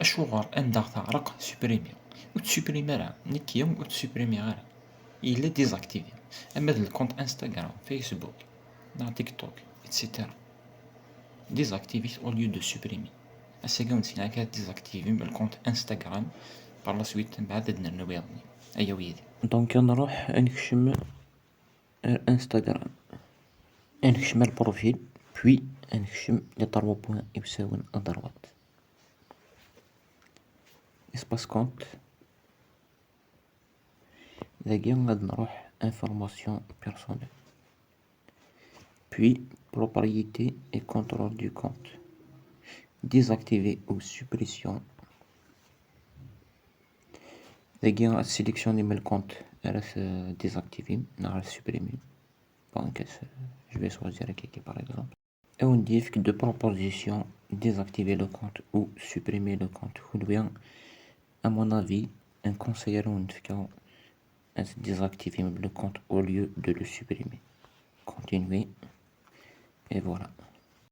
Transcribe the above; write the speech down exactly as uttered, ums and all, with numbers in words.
Acuɣer anda ɣ-teɛreq supprimer? Ur t-supprimer ara, nekki ur t-supprimer ara. Yella désactivé. Ama d le compte Instagram, Facebook, neɣ TikTok, et cetera. Désactivé au lieu de supprimer. Ass-agi ur nessin akka ad désactivé le compte Instagram. Par la suite, mbeɛd ad nernu wiyaḍ-nni. Ayaw yid-i. Donc, ad nruḥ ad nekcem ar Instagram. Ad nekcem ar profil, puis ad nekcem les trois points iwsawen à droite. Espace compte. Dagi ad nruḥ information personnelle. Puis propriété et contrôle du compte. Désactiver ou suppression. Dagi ad sélectionner le compte ara désactiver, neɣ ara supprimer. Donc, je vais choisir quelqu'un par exemple. Ad wen-d-yefk deux propositions, désactiver le compte ou supprimer le compte. Kunwi, à mon avis, un conseil ara wen-d-fkeɣ, ad désactiver le compte au lieu de le supprimer. Continuer. Et voilà.